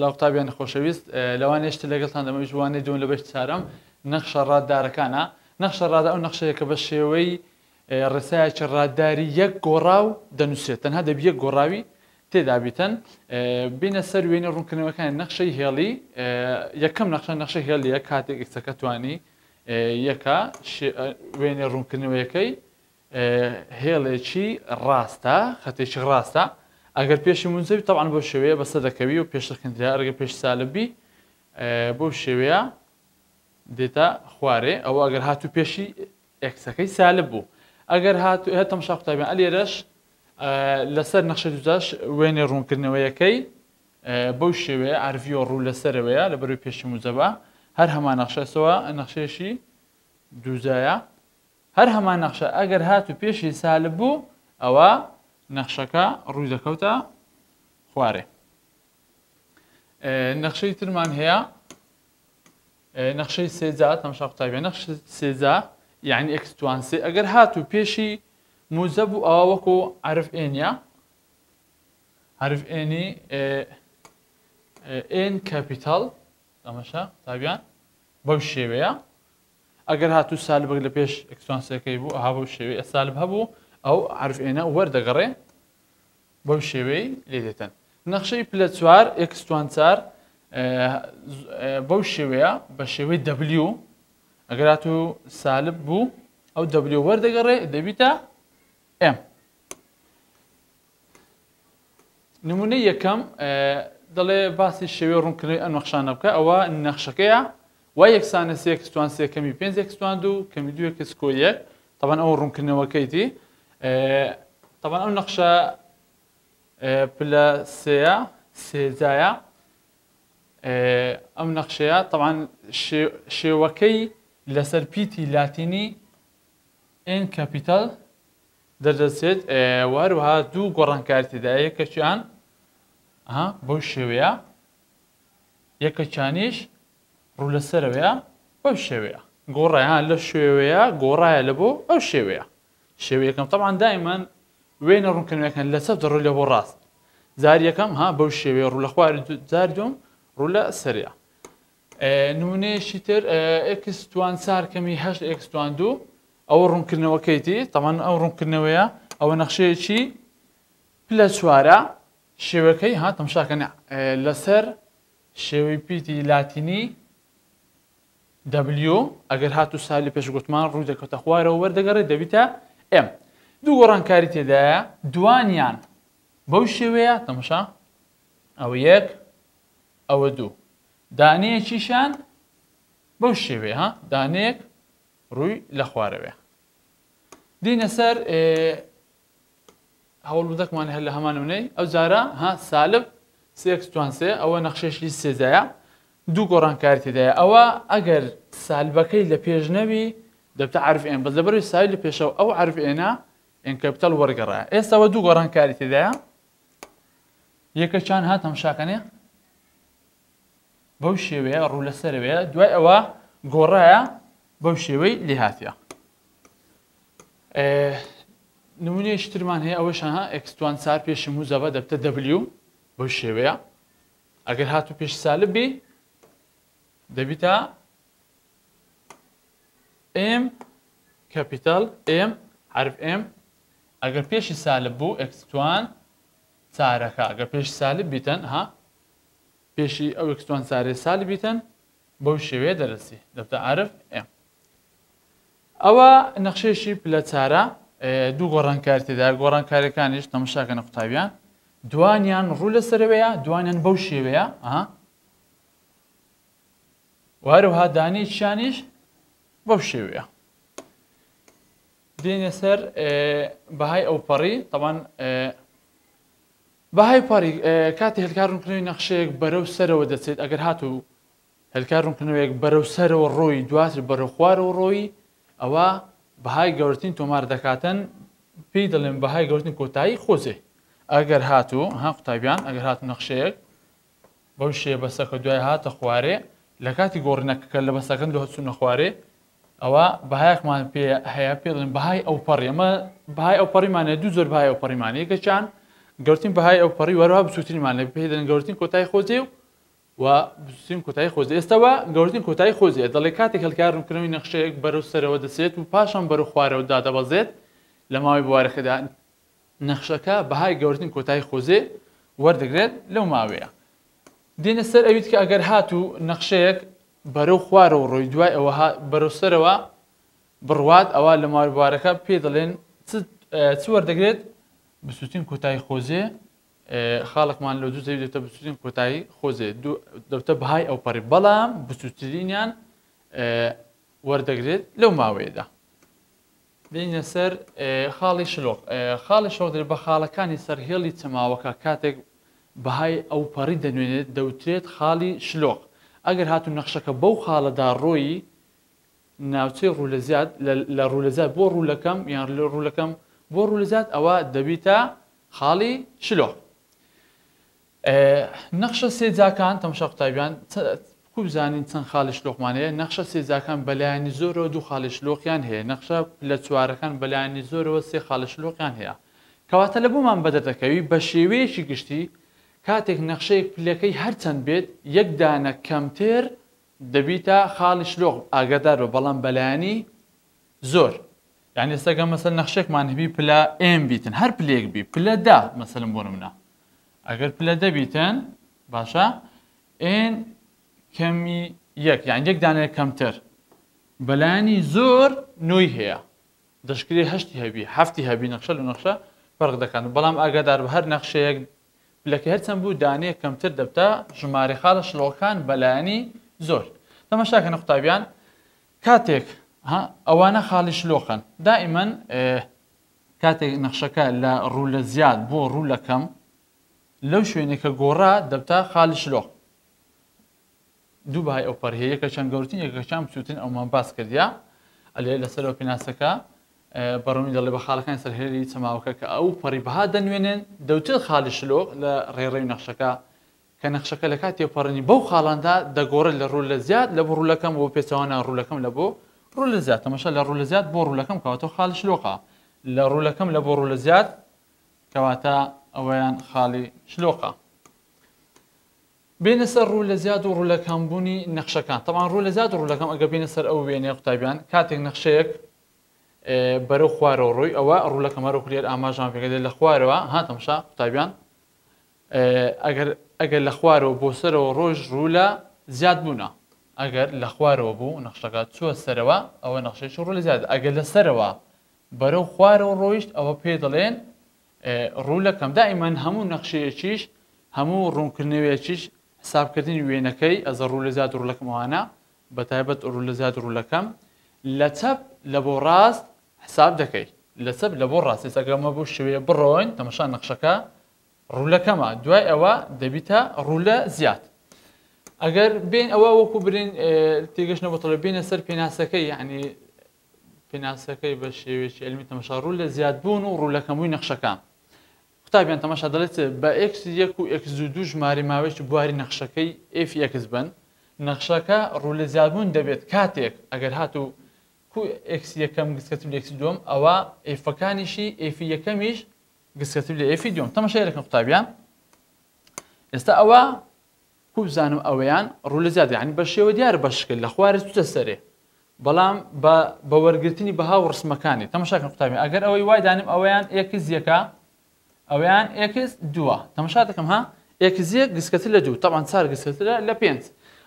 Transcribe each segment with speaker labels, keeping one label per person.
Speaker 1: سلااو قوتابیانی خۆشەویست لەوانەیە شتێک لەگەڵتان دەمەویست وانەی دووەم لە بەش چارەم نەخشە ڕاددارەکانە نەخشە ڕادە ئەو نەخشەیە کە بە شێوەی ڕێسایەکی ڕادداری یەک گۆڕاو دەنووسرێت تەنها دەبی یەک گۆڕاوی تێدا بیتن بینە سەر وێنەی ڕوونکردنەوەکانی نەخشەی هێڵی یەکەم نەخشە نەخشە هێڵیە کاتێک x ەکە توانی یەکە وێنەی ڕوونکردنەوەیەکەی هێڵێکی ڕاستە خەتێکی ڕاستە ئەگەر پێشی موجەبی تەبعەن بەو شێوەیە بەسەر دەکەوی و پێش دەخندرا ئەگەر پێش سالب بی بەو شێوەیە دێتە خوارێ ئەوە ئەگەر هاتوو پێشی x ەکەی سالب بوو ئەگەر هاتوو هە تەمشا قوتابیان ئەلێرەش لەسەر نەخشە دوجاش وێنەی ڕوونکردنەوەیەکەی بەو شێوەیە عرفیۆ ڕوو لەسەرەوەیە لە بەروی پێشی موجەبە هەر هەمان نەخشەسەوە نەخشەیەکی دووجایە هەر هەمان نەخشە ئەگەر هاتوو پێشی سالب بوو ئەوە نەخشەکە ڕووی دەکەوتە خوارێ نەخشەی ترمان هەیە نەخشەی سێجا تەماشا قوتابیان نەخش سێجا یعنی x توان سێ ئەگەر هاتوو پێشی موجەب بوو ئەوە وەکو عرف N ە عرف N ی N capital تەماشا قوتابیان بەو شێوەیە ئەگەر هاتوو سالبێک لە پێش x توان سێکەی بوو ئەها بەو شێوەیە سالب هەبوو ئەو عرف N ە وەردەگەڕێ بەو شێوەی لێ دێتن. نەخشەی پلە چوار x توان چار بەو شێوەیە بە شێوەی W ئەگەر هاتوو سالب بوو ئەو W وەردەگەڕێ دەبیتە M. نمونەی یەکەم دەڵێ باسی شێوەی ڕوونکردنەوەی ئەم نەخشانە بکە ئەوە نەخشەکەیە y یەکسانە سێ x توان سێ کەمی پێنج x توان دوو کەمی دوو x کۆ یەک تەبعەن ئەو ڕوونکردنەوەکەیتی تەبعەن ئەو نەخشە پلە سێیە سێجایە ئەم نەخشەیە تەبعەن شێوەکەی لەسەر پیتی لاتینی N capital دەردەچێت و هەروەها دوو گۆڕانکاری تێدایە یەکەکیان بەو شێوەیە یەکەکیانیش ڕوو لە سەرەوەیە بەو شێوەیە گۆڕایان لە شێوەیە گۆڕایە لە بۆ ئەو شێوەیە شێوە یەکەم تەبعەن دایمەن وێنە ڕوونکردنەوەکان لە چەپ دەڕۆی لە بۆ ڕاست جار یەکەم ها بەو شێوەیە ڕوو لە خوار جار دوم ڕوو لە سەرە نمونەیەکی تر x توان چار کەمی هەشت x توان دوو ئەوە ڕوونکردنەوەکەیتی تەبعەن ئەو ڕوونکردنەوەیە ئەوە نەخشەیەکی پلە چوارە شێوەکەی ها تەمشاکەن لەسەر شێوەی پیتی لاتینی W ئەگەر هاتوو سالی پێش گوتمان ڕووی دەکەوتە خوارەوە وەردەگەڕێت دەبیتە M دوو گۆڕانکاری تێدایە دوانیان بەو شێوەیە تەمەشا ئەوە یەک ئەوە دوو دانەیەکیشان بەو شێوەیە ها دانەیەک ڕووی لە خوارەوەیە دینە سەر هەوڵبدەکمان هەر لە هەمان نمونەی ئەو جارە ها سالب سێ x توان سێ ئەوە نەخشەیەکی سێجایە دوو گۆڕانکاری تێدایە ئەوە ئەگەر سالبەکەی لە پێش نەبی دەبتە عرف N بەس لەبەرەوەی سالب لە پێشەوە ئەو عرف N ە N capital وەرگەڕایە ئێستا دوو گۆڕانکاری تێدایە یەکەکیان ها تەمشاکەنێ بەو شێوەیە ڕوو لە سەرەوەیە دوای ئەوە گۆڕایە بەو شێوەی لێهاتیە نمونەیەکی ترمان هەیە ئەوەش ها x توان چار پێشی موجەبە دەبتە W بەو شێوەیە ئەگەر هاتوو پێش سالب بی دەبیتە M capital M حرف M ئەگەر پێشی سالب بوو x توان چارەکە ئەگەر پێش سالب بیتن ها پێشی ئەو x توان چارێ سالب بیتن بەو شێوەیە دەرەسی دەبتە عرف M ئەوە نەخشەیەکی پلە چارە دوو گۆڕانکاری تێدایە گۆڕانکاریەکانیش تەمەشاکەنە قوتابیان دوانیان ڕوو لە سەرەوەیە، دوانیان بەو شێوەیە، ئەها، و هەروەها دانەیەکیانیش بەو شێوەیە. دێنە سەر بەهای ئەوپەڕی، تەبان بەهای پەڕی کاتی هێلکار ڕوونکردنەوەی نەخشەیەک بەرەو سەرەوە دەچێت، ئەگەر هاتوو هێلکار ڕوونکردنەوەیەک بەرەو سەرەوە ڕۆی دواتر بەرەو خوارەوە ڕۆی ئەوە بەهای گەورەترین تۆمار دەکاتن پێی دەڵێن بەهای گەورەترین کۆتایی خۆجێ. ئەگەر هاتوو ها قوتابیان ئەگەر هاتوو نەخشەیەک بەو شێ بەسەکە دوای هاتە خوارێ لە کاتی گۆڕینەکە کە لە بەسەکەن دو هەچوونە خوارێ ئەوە بەهایەکمان پێ هەیە پێ دەڵێن بەهای ئەوپەڕی. ئەمە بەهای ئەوپەڕیمان هەیە، دوو جۆر بەهای ئەوپەڕیمان هەیە، یەکێکیان گەورترین بەهای ئەوپەڕی وەروها بچووکترینمان هەیە پێی دەڵێن گەورترین کۆتایی خۆجێ و بچووکترین کۆتایی خۆجێ. ئێستا وە گەورترین کۆتایی خۆجێ دەڵێ کاتێک هێڵکار ڕوونکردنەوەی نەخشەیەک بەرەو سەرەوە دەچێت و پاشان بەرەو خوارەوە دادەبەزێت لە ماوەی بوارەکەدا نەخشەکە بەهای گەورترین کۆتایی خۆجێ وەردەگرێت لەو ماوەیە. دێنە سەر ئەویت کە ئەگەر هاتوو نەخشەیەک بەرەو خوارەوە ڕۆی دوای ئەوە بەرەو سەرەوە بڕوات ئەوە لە ماوەی بوارەکە پێی دەڵێن چ وەردەگرێت؟ بچووترین کۆتایی خۆجێ خاڵێکمان لە دوو زەوی دەبتە بچووترین کۆتایی خۆجێ دەبتە بەهای ئەوپەڕی بەڵام بچووترینیان وەردەگرێت لەو ماوەیەدا. دێینە سەر خاڵی شلۆق. خاڵی شلۆق دەڵێت بە خاڵەکانی سەر هێڵی چەماوەکە کاتێک بەهای ئەوپەڕی دەنوێنێت دەوترێت خاڵی شلۆق. ئەگەر هاتوو نەخشەکە بەو خاڵەدا ڕۆیی ناوچەی ڕوو لە زیاد لە ڕوو لە زیاد بۆ ڕوو لە کەم یان لە ڕوو لە کەم بۆ ڕوو لە زیاد ئەوە دەبیتە خاڵی شلۆق. نەخشە سێجاکان، تەماشا قوتابیان کو بزانین چەند خاڵی شلۆقمان هەیە، نەخشە سێجاکان بەلایەنی زۆرەوە دوو خاڵی شلۆقیان هەیە، نەخشە پلە چوارەکان بەلایەنی زۆرەوە سێ خاڵی شلۆقیان هەیە. کەواتە لە بۆمان بەدەر دەکەوی بە شێوەیەکی گشتی کاتێک نەخشەیەک پلەکەی هەرچەند بێت یەک دانە کەمتر دەبیتە خاڵی شلۆق، ئاگادار بە بەڵام بەلایەنی زۆر. یانی ئێستا گەر مەسەلەن نەخشێکمان هەبی پلە n بیتن هەر پلەیەک بی پلە دە مەسەلەن بۆ نمونە ئەگەر پلە دە بیتن باشە n کەمی یەک یان یەک دانەیە کەمتر بەلایەنی زۆر نۆی هەیە دەشکرێ هەشتی هەبی هەفتی هەبی نەخشە لە نەخشە فەرق دەکەن بەڵام ئاگادار بە هەر نەخشەیەک پلەکەی هەرچەند بوو دانەیەک کەمتر دەبتە ژمارەی خاڵە شلۆقەکان بەلایەنی زۆر تەماشاکەن قوتابیان کاتێک ها ئەوانە خاڵی شلۆقن دائیمەن کاتێک نەخشەکە لە ڕوو لە زیاد بۆ ڕوو لە کەم لەو شوێنێک کە گۆڕا دەبتە خاڵی شلۆق. دوو بەهای ئەو پەڕی هەیە یەکەکیان گەورترین یەکەکیان بچووترین ئەومان باس کردیا ئەلێ لەسەرەوە پێناسەکە بەڕوونی دەڵێ بە خاڵەکانی سەر هێلی چەماوەکە کە ئەو پەڕی بەها دەنوێنن دەوترێت خاڵی شلۆق لە ڕێڕەوی نەخشەکە کە نەخشەکە لە کاتی تێپەڕینی بەو خاڵاندا دەگۆڕێت لە ڕوو لە زیاد لە بۆ ڕوو لە کەم بۆ پێچەوانە ڕوو لە کەم لە بۆ ڕوو لە زیاد تەماشا لە ڕوو لە زیاد بۆ ڕوو لە کەم کەواتە خاڵی شلۆقە لە ڕوو لە کەم لە بۆ ڕوو لە زیاد کەواتە ئەوەیان خاڵی شلۆقە. بێنە سەر ڕوو لە زیاد و ڕوو لە کەم بوونی نەخشەکان تەبعەن ڕوو لە زیاد و ڕوو لە کەم ئەگەر بێنە سەر ئەو وێنەیە قوتابیان کاتێک نەخشەیەک بەرەو خوارەوە ڕۆی ئەوە ڕوو لە کەم هەرۆک لێر ئاماژان پێکە لە خوارەوە ها تەمشا قوتابیان ئەگەر ئەگەر لە خوارەوە بۆ سەرەوە ڕۆژ ڕوو لە زیاد بوونە ئەگەر لە خوارەوە بوو نەخشەکە چووە سەرەوە ئەوە نەخشەیەکی ڕوو لە زیاد ئەگەر لە سەرەوە بەرەو خوارەوە ڕۆیشت ئەوە پێ دەڵێن ڕوو لە کەم. دائیمەن هەموو نەخشەیەکیش هەموو ڕوونکردنەوەیەکیش حسابکردنی وێنەکەی ئەزە ڕوو لە زیاد ڕوو لە کەم ئەوانە بە تایبەت ڕوو لە زیاد ڕوو لە کەم لە چەپ لە بۆ ڕاست حساب دەکەی لە چەپ لە بۆ ڕاست ئێستا گەمە بۆ شێوەیە بڕۆین تەمەشا نەخشەکە ڕوو لە کەمە دوای ئەوە دەبیتە ڕوو لە زیاد ئەگەر بین ئەوە وەکو برین تێگەشتنە بۆ تەڵێ بینە سەر پێناسەکەی یعنی پێناسەکەی بە شێوەیەکی عیلمی تەمەشا ڕوو لە زیادبوون و ڕوو لە کەمبووی نەخشەکان. قوتابیان تەمەشا دەڵێت بە ئێکس یەک و ئێکس دوو دوو ژمارەی ماوەیەکی بواری نەخشەکەی ئێف ئێکس بن، نەخشەکە ڕوو لە زیادبوون دەبێت کاتێک ئەگەر هاتوو کو ئێکس یەکەم گسکەتر لە ئێکس دووەم ئەوا ئێفەکانیشی ئێفی یەکەمیش گسکەتر لە ئێفی دووەم. تەمەشای دەکەن قوتابیان ئێستا ئەوە کو بزانم ئەوەیان ڕوو لە زیاد یانی بە شێوە دیارە بە شکل لە خوارێ چوتە سەرێ بەڵام بە بە وەرگرتنی بەها و ڕسمەکانی تەمەشاکەن قوتابی ئەگەر ئەوەی وای دانم ئەوەیان ئێکس یەکە ئەویان ئێکس دووە تەمەشا دەکەم ها ئێکس یەک گسکەتر لە دوو تەبعەن چار گسکەترە لە پێنج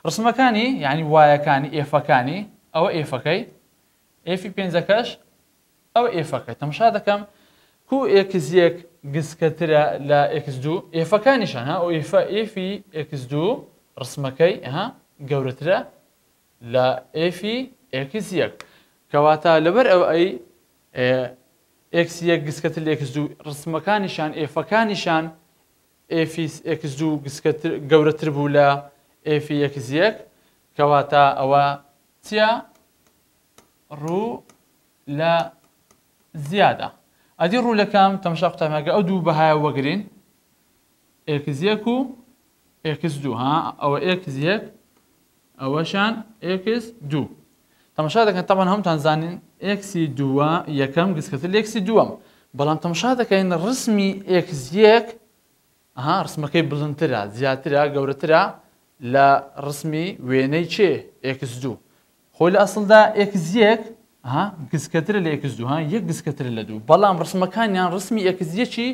Speaker 1: ڕسمەکانی یعنی وایەکانی ئێفەکانی ئەوە ئێفەکەی ئێفی پێنجەکەش ئەوە ئێفەکەی تەمەشا دەکەم کو ئێکس یەک گسکەترە لە ئێکس دوو، ئێفەکانیشان ها ئەو ئێفە ئێفی ئێکس دوو ڕسمەکەی ها گەورەترە لە ئێفی ئێکس یەک. کەواتە لەبەر ئەو ئەی ئێکس یەک گسکەتر لە ئێکس دوو ڕسمەکانیشان ئێفەکانیشان ئێفی ئێکس دوو گسکەتر گەورەتر بوو لە ئێفی ئێکس یەک کەواتە ئەوە چییە؟ ڕوو لە زیادە. ئەدی ڕوو لە کام؟ تەماشا قوتابیان گەر ئەو دوو بەهایە وەگرین ئێکس یەک و ئێکس دوو ها ئەوە ئێکس یەک ئەوەشان ئێکس دوو تەماشا دەکەن تەمان هەمووتان زانین ئێکسی دووە یەکەم گسکەتر لە ئێکسی دووەم بەڵام تەماشا دەکەین ڕسمی ئێکس یەک ها ڕسمەکەی بڵندترە زیاترە گەورەترە لە ڕسمی وێنەی چێ ئێکس دوو خۆی لە ئەسڵدا ئێکس یەک ها گسکەترە لە ئێکس دوو ها یەک گسکەترە لە دوو بەڵام ڕسمەکانیان ڕسمی ئێکس یەکی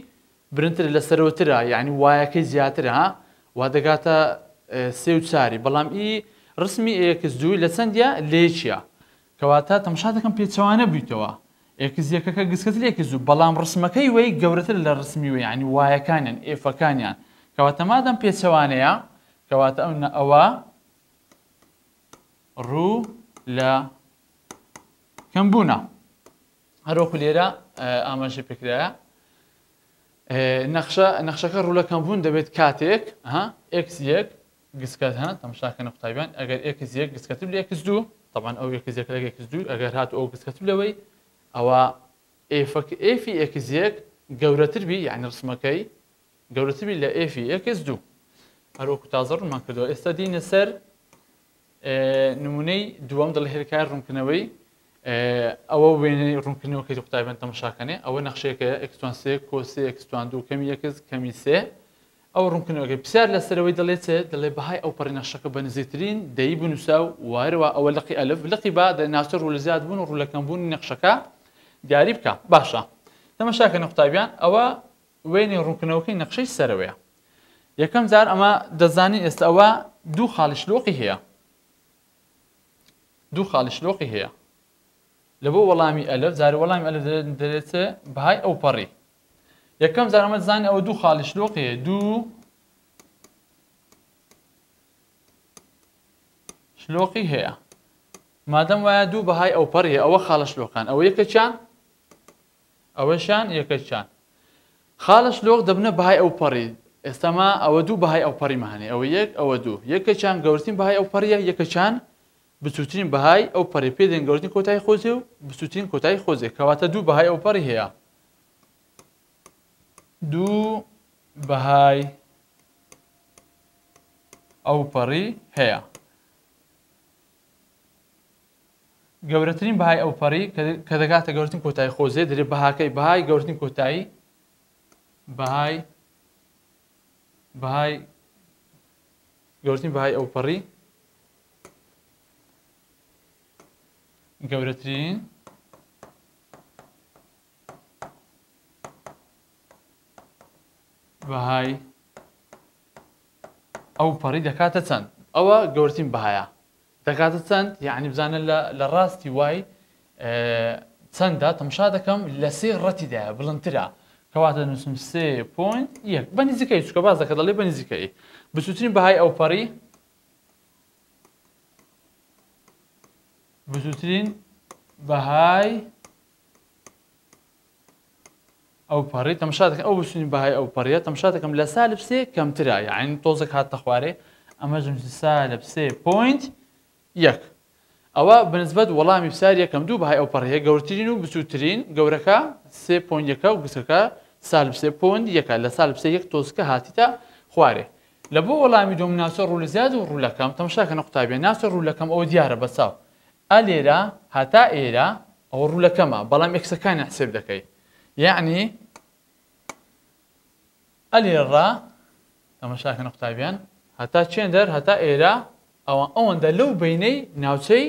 Speaker 1: برنترە لە سەرەوەترە یعنی وایەکەی زیاترە ها وا دەگاتە سێ و چاری بەڵام ئی ڕسمی ئێکس دووی لە چەندە لە یەکیە کەواتە تەمشا دەکەم پێچەوانە بوویتەوە ئێکس یەکەکە گسکەتر لە ئێکس دوو بەڵام ڕسمەکەی وەی گەورەتر لە ڕسمی وەی یعنی وایەکانیان ئێفەکانیان کەواتە مادەم پێچەوانەیە کەواتە ئەو ئەوە ڕوو لە کەمبوونە هەروەکو لێرە ئاماژە پێکرایە نەخشە نەخشەکە ڕوو لە کەمبوون دەبێت کاتێک ئێکس یەک گسکەت ها تەمشاکەنە قوتابیان ئەگەر ئێکس یەک گسکەتر لە ئێکس دوو طبعا ئەو ئێکس یەک لەگە ئێکس دوو ئەگەر هات ئەو گسکەتر لەوەی ئەوە ئێفەک ئێفی ئێکس یەک گەورەتر بی یعنی ڕسمەکەی گەورەتر بی لە ئێفی ئێکس دوو هەروەکو تازە ڕوونمان کردەوە ئێستا دینە سەر نمونەی دووەم دەڵێ هێلکار ڕوونکردنەوەی ئەوە وێنەی ڕوونکردنەوەکەی قوتابیان تەمەشاکەنێ ئەوە نەخشەیەکە ئێکس سێ کۆ سێ ئێکس دوو کەمی ئێکس کەمی سێ ئەو ڕوونکردنەوەکەی پرسیار لەسەرەوەی دەڵێ چ دەڵێ بەهای ئەو پەڕی نەخشەکە بە نزیکترین دەی بنووسە و هەروە ئەوە لقی ئەلف لقی با دە ناوچە ڕوو لە زیاد بوون و ڕوو لە کەم بوونی نەخشەکە دیاری بکە باشە تەمەشاکەنە قوتابیان ئەوە وێنەی ڕوونکردنەوەکەی نەخشەی سەرەوەیە یەکەم جار ئەمە دەزانین ئێستا ئەوە دوو خاڵی شلۆقی هەیە دوو خاڵی شلۆقی هەیە لە بۆ وەڵامی ئەلف جارێ وەڵامی ئەلف دەرێت بەهای ئەو پەڕی یەکەم جار ئەمە دەزانین ئەوە دوو خاڵی شلۆقی هەیە دوو شلۆقی هەیە مادەم وایە دوو بەهای ئەو پەڕی ئەوە خاڵە شلۆقان ئەوە یەکەکیان ئەوەشیان یەکەکیان خاڵە شلۆق دەبنە بەهای ئەو پەڕی ئێستا ما ئەوە دوو بەهای ئەو پەڕیمە هەنێ ئەوە یەک ئەوە دوو یەکەکیان گەورترین بەهای ئەو پەڕیە یەکەکیان بچووترین بەهای ئەو پەڕی پێ دێن گەورترین کۆتایی خۆزێ و بچووترین کۆتایی خۆزێ کەواتە دوو بەهای ئەو پەڕی هەیە دوو بەهای ئەو پەڕی هەیە گەورەترین بەهای ئەوپەڕی کە دەگاتە گەورەترین کۆتایی خۆزێ دەرێ بەهاکەی بەهای گەورەترین کۆتایی بەهای بەهای گەورەترین بەهای ئەوپەڕی گەورەترین بەهای ئەوپەڕی دەکاتە چەند ئەوە گەورەترین بەهایە دەکاتە چەند یعنی بزانە لە لە ڕاستی وای چەندە تەمشا دەکەم لە سێ ڕەتیدایە بڵندترە کەواتە نووسم سێ point یەک بە نزیکەی چکە باز دەکە دەڵێ بە نزیکەی بچووترین بەهای ئەوپەڕی بچووترین بەهای ئەو پەڕی تەمشا دەکەم ئەو بچووترین بەهای ئەو پەڕیە تەمشا دەکەم لە سالب سێ کەمترە یعنی تۆزێک هاتە خوارێ ئەمە جمسی سالب سێ point یەک ئەوە بەنسبەت وەڵامی پرسیار یەکەم دوو بەهای ئەو پەڕیە گەورترین و بچووترین گەورەکە سێ point یەکە و گچکەکە سالب سێ point یەکە لە سالب سێ یەک تۆزکە هاتیتە خوارێ لە بۆ وەڵامی دووەم ناوچە ڕوو لە زیاد و ڕوو لە کەم تەمشاکەنە قوتابیان ناوچە ڕوو لە کەم ئەوە دیارە بە چاو ئە لێرە هەتا ئێرە ئەوە ڕوو لە کەمە بەڵام ئێکسەکانیان حسێب دەکەی یەعنی ئە لێرە تەمەشاکەنە قوتابیان هەتا چێندەر هەتا ئێرە ئەوە ئەوەندە لەو بینەی ناوچەی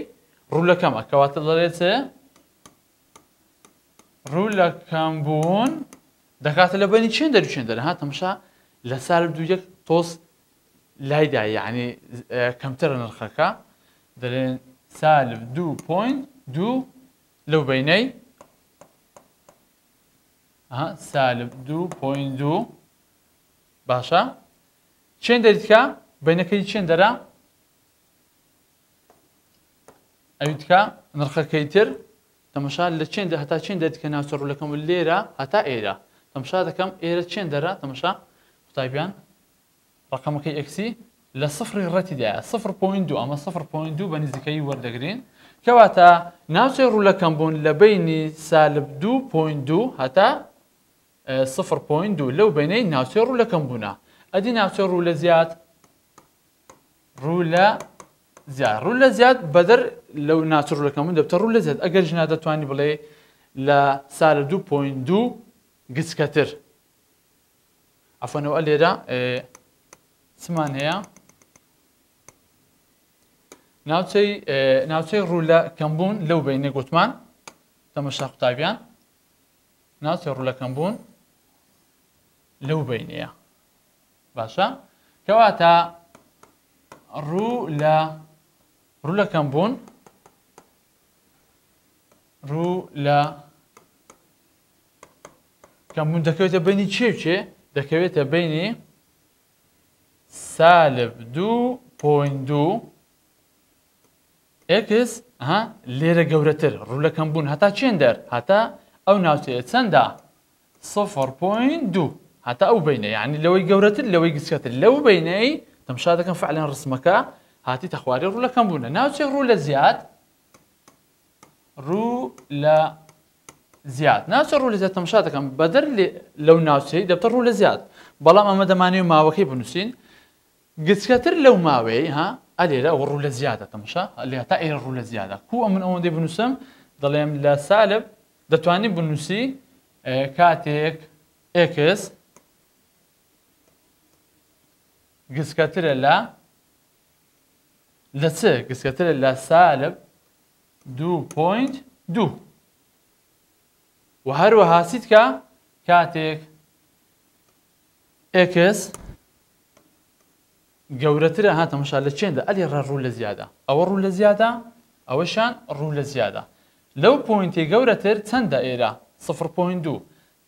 Speaker 1: ڕوو لە کەمە کەواتە دەڵێت چ ڕوو لە کەم بوون دەکاتە لە بەنی چێندەر و چێندەر ها تەمەشا لە سالب دوو یەک تۆز لایدا یعنی کەمترە نرخەکە دەلێن سالب دوو point دوو لەو بینەی. ئەها سالب 2.2 باشە چێن دەریتکە بینەکەی چێن دەرە ئەوی تکە نرخەکەی تر تەمەشا لە چێن هەتا چێن دەریتکە ناوچە ڕوولەکەم و لێرە هەتا ئێرە تەمەشا دەکەم ئێرە چێن دەرە تەمەشا قوتابیان ڕەقەمەکەی x ی لە سفری ڕەتیدایە 0.2 ئەمە 0.2 بە نزیکەیی وەردەگرین کەواتە ناوچەی ڕوو لە کەمبوون لە بینی سالب 2.2 هەتا 0.2 لەو بینەی ناوچەی ڕوو لە کەمبوونە ئەدی ناوچەی ڕوو لە زیاد ڕوو لە زیاد ڕوو لە زیاد بەدەر لەو ناچ ڕوو لە کەمبوون دەبتە ڕوو لە زیاد ئەگەر ژنا دەتوانی بڵێ لە سالب 2.2 گچکەتر عەفوەن ئەوە لێرە چمان هەیە ناوچەی ناوچەی ڕوو لە کەمبوون لەو بینە گوتمان تەمەشا قوتابیان ناوچەی ڕوو لە کەمبوون لەو بینەیە باشە کەواتە ڕوو لە ڕوو لە کەمبوون ڕوو لە کەمبوون دەکەوێتە بەینی چێ و چێ؟ دەکەوێتە بەینی سالب 2.2 x ها لێرە گەورەتر ڕوو لە کەمبوون هەتا چێن دەر هەتا ئەو ناوچەیە چەندە 0.2 هەتا ئەو بینە یعنی لەوەی گەورەتر لەوەی گچکەتر لەو بینەی تەمشا دەکەم فعلەن ڕسمەکە هاتی تەخواری ڕوو لە کەم بوونە ناوچەی ڕوو لە زیاد ڕوو لە زیاد ناوچە ڕوو لە زیاد تەمشا دەکەم بەدەر لەو ناوچەی دەبتە ڕوو لە زیاد بەڵام ئەمە دەمانەوێت ماوەکەی بنووسین گچکەتر لەو ماوەیە ها ئەلێرە ئەوە ڕوو لە زیادە تەمشا لێ تا ئێرە ڕوو لە زیادە کو ئەمن ئەوەندەی بنووسم دەڵێم لە سالب دەتوانین بنووسی کاتێک x گچکەترە لە لە چ گچکەترە لە سالب 2.2 و هەروەها چیتکە کاتێک x گەورەترە ها تەمەشا لە چێندە ئەلی ڕە ڕوو لە زیادە ئەوە ڕوو لە زیادە ئەوەشان ڕوو لە زیادە لەو point ی گەورەتر چەندە ئێرە 0.2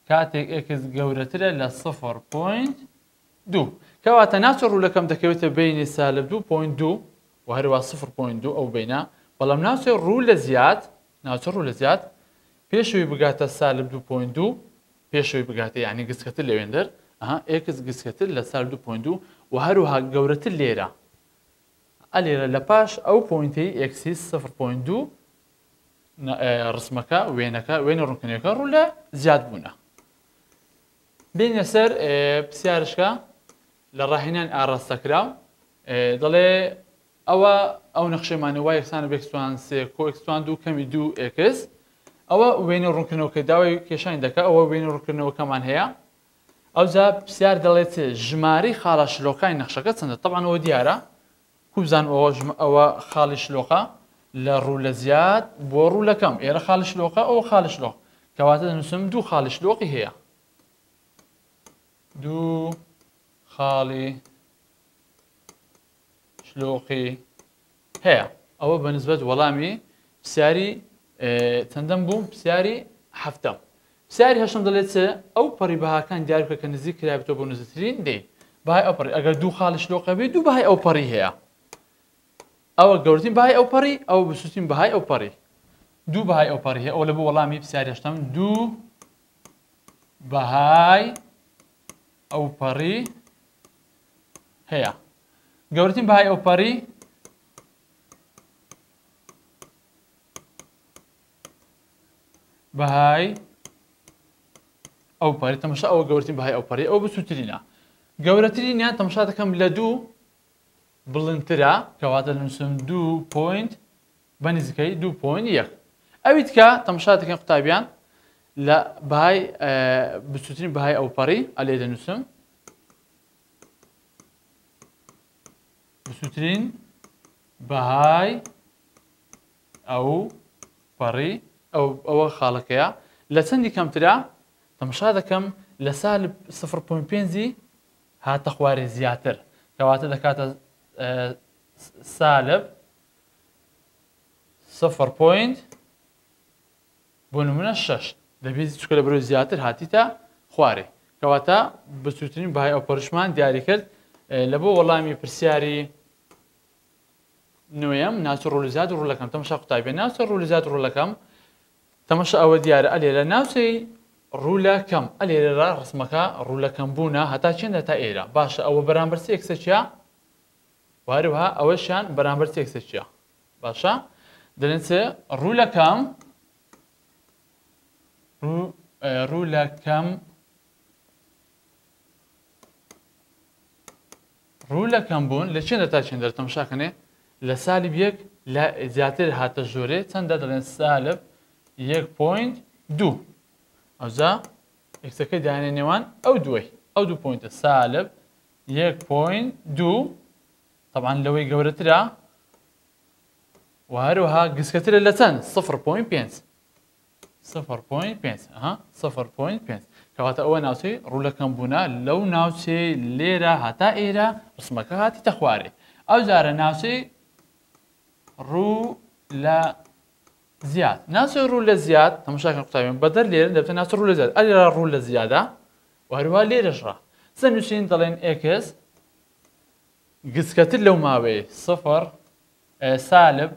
Speaker 1: کاتێک x گەورەترە لە 0.2 کەواتە ناچە ڕوو لەکەم دەکەوێتە بینی سالب 2.2 و هەروە 0.2 ئەو بینە بەڵام ناچێ ڕوو لە زیاد ناوچە ڕوو لە زیاد پێشەوەی بگاتە سالب 2.2 پێشەوەی بگاتە یعنی گچکەتر لەوێندەر ئەها x گچکەتر لە سالب 2.2 و هەروەها گەورەتر لێرە ئەلێرە لە پاش ئەو point ەی x ی 0.2 ڕسمەکە وێنەکە وێنە ڕوونکردنەکە ڕوو لە زیاد بوونە بینە سەر پرسیارشکە لە ڕاهێنان ئاراستەکراو دەڵێ ئەوە ئەو نەخشەمانە y یەکسانە بە ئێکس توان سێ کۆ ئێکس توان دوو کەمی دوو ئێکس ئەوە وێنە ڕوونکردنەوەکەی داوای کێشانی دەکا ئەوە وێنە ڕوونکردنەوەکەمان هەیە ئەوجا پرسیار دەڵێت ژمارەی خاڵە شلۆکانی نەخشەکە چەندە تەبعەن ئەوە دیارە کوبزان ئەوە ئەوە خاڵی شلۆقە لە ڕوو لە زیاد بۆ ڕوو لە کەم ئێرە خاڵی شلۆقە ئەوە خاڵی شلۆق کەواتە دەنووسم دوو خاڵی شلۆقی هەیە دوو خاڵی شلۆقی هەیە. ئەوە بە نسبەت وەڵامی پرسیاری چەندەم بوو؟ پرسیاری حەفتەم. پرسیاری هەشتەم دەڵێت چ؟ ئەو پەڕی بەهاکان دیار بکە کە نزیک کرابێتەوە بۆ نزیکترین دەی. بەهای ئەو پەڕی ئەگەر دوو خاڵی شلۆقە بێت دوو بەهای ئەو پەڕی هەیە. ئەوە گەورترین بەهای ئەو پەڕی ئەوە بچووکترین بەهای ئەو پەڕی. دوو بەهای ئەو پەڕی هەیە. ئەوە لە بۆ وەڵامی پرسیاری هەشتەم دوو بەهای ئەو پەڕی هەیە. گەورەترین بەهای ئەوپەڕی بەهای ئەوپەڕی تەمەشا ئەوە گەورەترین بەهای ئەوپەڕی ئەو بچووترینە گەورەترینیان تەمەشا دەکەم لە دوو بڵندترە کەواتە دەنووسم دوو point بە نزیکەی دوو point یەک ئەوی تکە تەمەشا دەکەن قوتابیان لە بەهای بچووترین بەهای ئەوپەڕی ئەلێ دەنووسم بچووترین بەهای ئەو پەڕی ئەو ئەوە خاڵەکەیە لە چەندی کەمترە تەمشا دەکەم لە سالب 0.5 هاتە خوارێ زیاتر کەواتە دەکاتە سالب 0. بۆ نمونە شەش. دەبێت چکە لە بەرەو زیاتر هاتیتە خوارێ. کەواتە بچووترین بەهای ئەوپەڕیشمان دیاری کرد. لە بۆ وەڵامی پرسیاری نوێم ناوچە ڕوو لە زیاد و ڕوو لە کەم. تەمەشا قوتابیان، ناوچە ڕوو لە زیاد و ڕوو لە کەم، تەمەشا ئەوە دیارە ئەلێرە ناوچەی ڕوو لە کەم، ئەلێرە ڕسمەکە ڕوو لە کەم بوونە هەتا چێندە؟ تا ئێرە. باشە ئەوە بەرامبەر چ x ێکیە؟ و هەروەها ئەوەشیان بەرامبەر چ x ێکیە؟ باشە دەلێن چ؟ ڕوو لە کەم، ڕوو لە کەم، ڕوو لە کەم بوون لە چێندە تا چێندە؟ تەماشاکەنێ لە سالب یەک لە زیاتر هاتە ژۆرێ، چەندە؟ دەڵێن سالب 1.2. ئەوجا x ەکەی دانێ نێوان ئەو دووەی، ئەو دوو point ە، سالب 1.2، طبعا لەوەی گەورەترە و هەروەها گسکەترە لە چەند؟ 0.5، 0.5، ئەها 0.5. کەواتە ئەوە ناوچەی ڕوو لە کەم بوونە، لەو ناوچەی لێرە هەتا ئێرە ڕسمەکە هاتیتە خوارێ. ئەو جارە ناوچەی ڕوو لە زیاد، ناوچەی ڕوو لە زیاد، تەماشاکەن قوتابیان، بەدەر لێرە دەبێتە ناوچە ڕوو لە زیاد، ئەلێرە ڕوو لە زیادە و هەروەها لێرەش ڕا. چەند نووسین؟ دەڵێن x گچکەتر لەو ماوەیە سفر سالب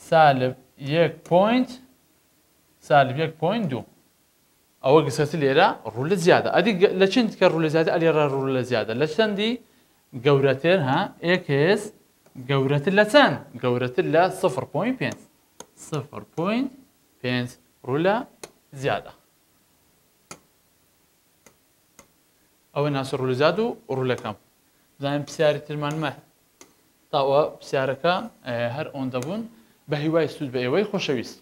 Speaker 1: سالب یەک point سالب 1.2. ئەوە گسکەتر لێرە ڕوو لە زیادە. ئەدی لە چەند کە ڕوو لە زیادە؟ ئەلێرە ڕوو لە زیادە لە چەندی گەورەتر؟ ها x گەورەتر لە چەند؟ گەورەتر لە 0.5، 0.5 ڕوو لە زیادە. ئەوە ناسە ڕوو لە زیاد و ڕوو لە کەم. بزانین پرسیاری ترمان مە تاوە پرسیارەکە هەر ئۆندە بوون. بە هیوای سوود بە ئێوەی خۆشەویست.